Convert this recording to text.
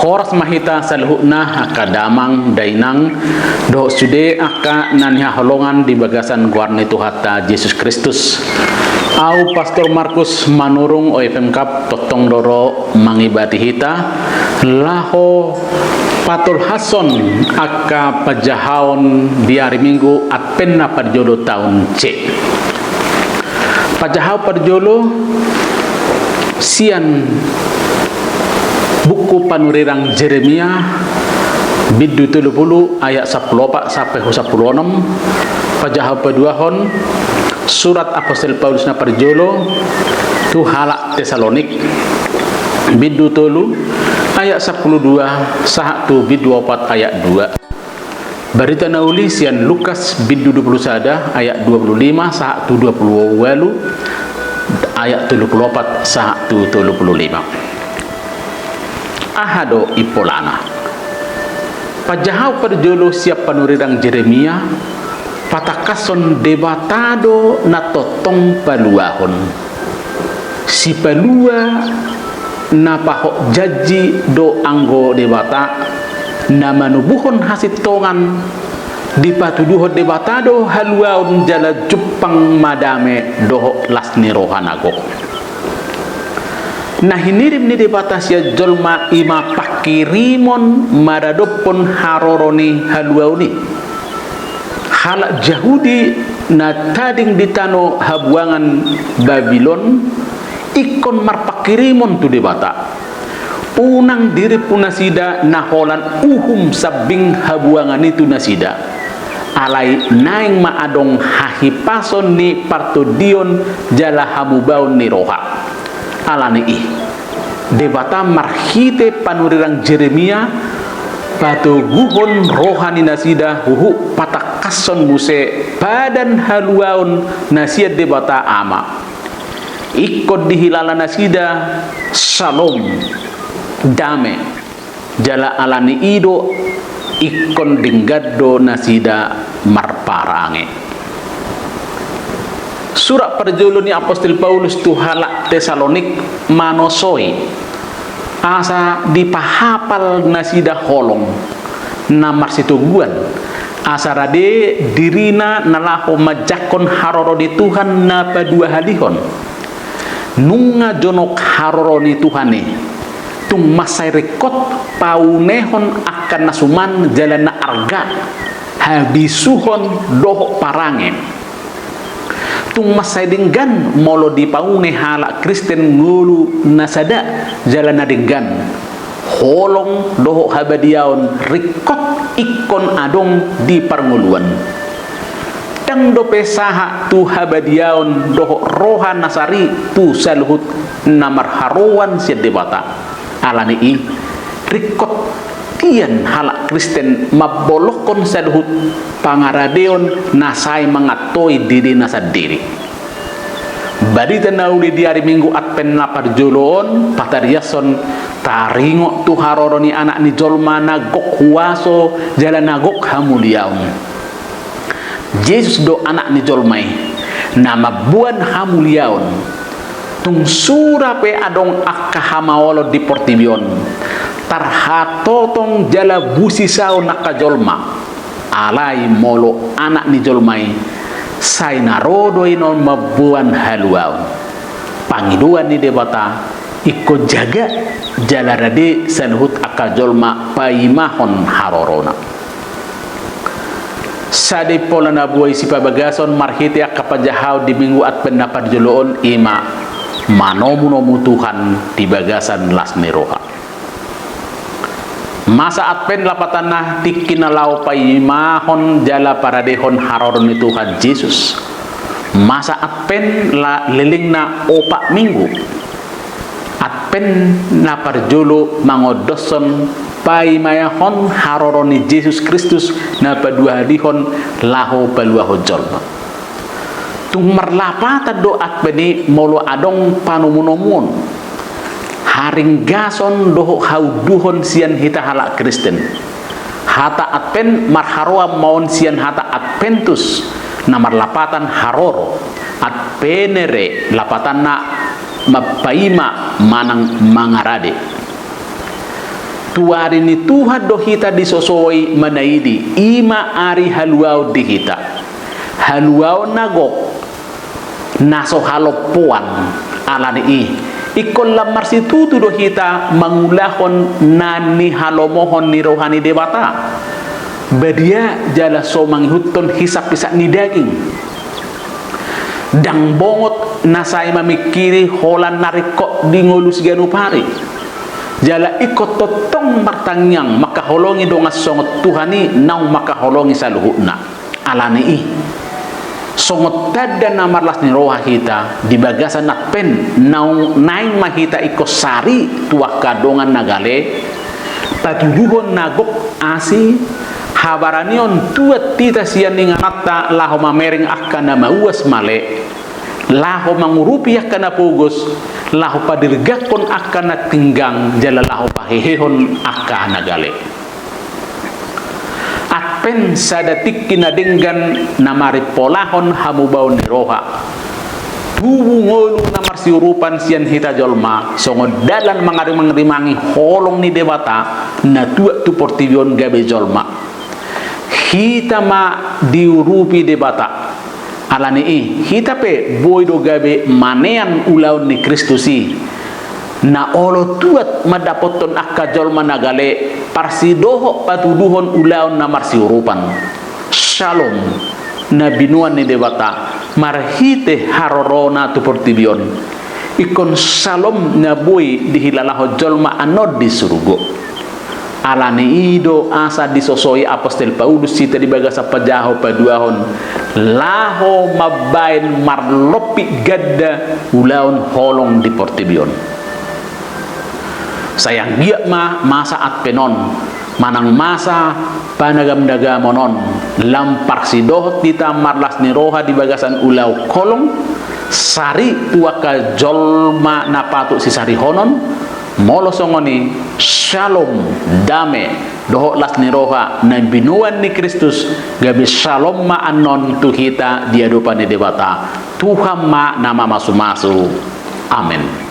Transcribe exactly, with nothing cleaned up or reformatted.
Horas ma hita saluhutna angka damang dainang dohot sude angka na nihaholongan di bagasan goar ni Tuhanta Jesus Kristus. Au Pastor Markus Manurung, O F M Kap, tongtong do ro mangibati hita laho patolhashon angka pajahaon di ari Minggu Advent na parjolo taon C. Pajahaon parjolo sian buku panurirang Jeremia, bindu tolu pulu ayat sampulu opat sampe hu sampulu onom. Pajahaon paduahon surat Apostel Paulus na parjolo tu halak Tesalonik, bindu tolu ayat sampulu dua sahat tu bindu opat ayat dua. Barita na uli sian Lukas bindu dua pulu sada ayat dua pulu lima sahat tu dua pulu ualu, ayat tolu pulu opat sahat tu tolu pulu lima. Aha do impolana? Pajahaon parjolo sian panurirang Jeremia patangkashon Debata do na tongtong paluahon. Sipalua na pahot janji do anggo Debata, na manubuhon hasintongan, dipatuduhon Debata do haluaon jala jumpang ma dame dohot las ni roha na gok. Na hinirim ni Debata sian jolma i ma pangkirimon maradophon haroro ni haluaon i. Halak Jahudi na tading di tano habuangan Babilon ingkon marpangkirimon tu Debata. Unang dirimpu nasida na holan uhum sambing habuangan i tu nasida. Alai naeng ma adong hahipason ni partondion jala hamubaon ni roha. Ala ni i, Debata marhite panurirang Jeremia patoguhon roha ni nasida huhut patangkashon muse padan haluaon na sian Debata Ama. Ingkon dihilala nasida Salom, dame. Jala ala ni i do ingkon denggan do nasida marparange. Surat parjolo ni Apostel Paulus tu halak Tesalonik manosoi asa dipahapal nasida holong na marsitoguan, asa rade dirina na laho manjangkon haroro ni Tuhan na paduahalihon. Nunga jonok haroro ni Tuhan i, tung mansai ringkot paunehon angka na suman jala na arga, habisuhon dohot parange. Tung mansai denggan molo dipaune halak Kristen ngolu na sada jala na denggan. Holong dohot habadiaon ringkot ingkon adong di parngoluan. Ndang dope sahat tu habadiaon dohot roha na sari tu saluhut na marharoan sian Debata. Ala ni i, ringkot tian halak Kristen mambolongkon saluhut pangaradeon na sai mangantoi dirina sandiri. Barita na uli di ari Minggu Advent na parjolo on patariashon taringot tu haroro ni Anak ni Jolma na gok huaso jala na gok hamuliaon. Jesus do Anak ni Jolma i, na mamboan hamuliaon. Tung sura pe adong angka hamaolon di portibi on, tarhatotong jala busisaon angka jolma. Alai molo Anak ni Jolma i, sai na ro do i non mamboan haluaon. Pangidoan ni Debata, ingkon jaga jala rade saluhut angka jolma paimahon harorona. Sada impola na boi sipabagason marhite angka pajahaon di Minggu Advent na parjolo on i ma manomunomu Tuhan di bagasan las ni roha. Masa Advent lapatanna tingki na laho paimahon jala paradehon haroro ni Tuhan Jesus. Masa Advent la lelengna opat minggu. Advent na parjolo mangondoshon paimahon haroro ni Jesus Kristus na paduahalihon laho paluahon jolma. Tung marlapatan do Advent i molo adong panomunomuon, haringgason dohot haunduhon sian hita halak Kristen. Hata Advent marharoan ma on sian hata Adventus, na marlapatan haroro, advenere lapatanna mampaima manang mangarade. Tu ari ni Tuhan do hita disosoi manaidi, i ma ari haluaon di hita. Haluaon na gok, na so halompoan. Ala ni i, ingkon lam marsitutu do hita mangulahon na nihalomohon ni roha ni Debata. Badia jala so mangihuthon hisap-hisap ni daging. Ndang bongot na sai mamingkiri holan na ringkot di ngolu siganup ari. Jala ingkon tongtong martangiang mangkaholongi dongan songon Tuhan i naung mangkaholongi saluhutna. Ala ni i, songon tanda na marlas ni roha hita di bagasan Advent, naung naeng ma hita ingkon sari tu angka dongan na gale, patuduhon na gok asi, habaranion tuat hita sian ingananta laho mamereng angka na mauas male, laho mangurupi angka na pogos, laho padirgakkon angka na tinggang, jala laho pahehehon angka na gale. Advent sada tingki na denggan na marimpolahon hamubaon ni roha. Tubu ngolu na marsiurupan sian hita jolma, songon dalan mangarimangrimangi holong ni Debata na tuat tu portibi on gabe jolma. Hita ma diurupi Debata. Ala ni i, hita pe boi do gabe manean ulaon ni Kristus i. Na olo tuat mandapothon angka jolma na gale, parsidohot patuduhon ulaon na marsiurupan. Syalom, na binoan ni Debata, marhite harorona tu portibi on. Ingkon syalom na boi dihilalahon jolma annon di surugo. Ala ni i do asa disosoi apostel Paulus hita di bagasan pajaha paduahon, laho mambaen marlompit ganda ulaon holong di portibi on. Sai anggiat ma masa Advent on, manang masa panagamdagamon on, lam parsidohot hita marlas ni roha di bagasan ulaon holong, sari tu angka jolma na patut sisarihonon, molo songon i, syalom, dame, dohot las ni roha na binoan ni Kristus, gabe syalom ma annon tu hita di adopan ni Debata. Tuhan ma na mamasumasu. Amen.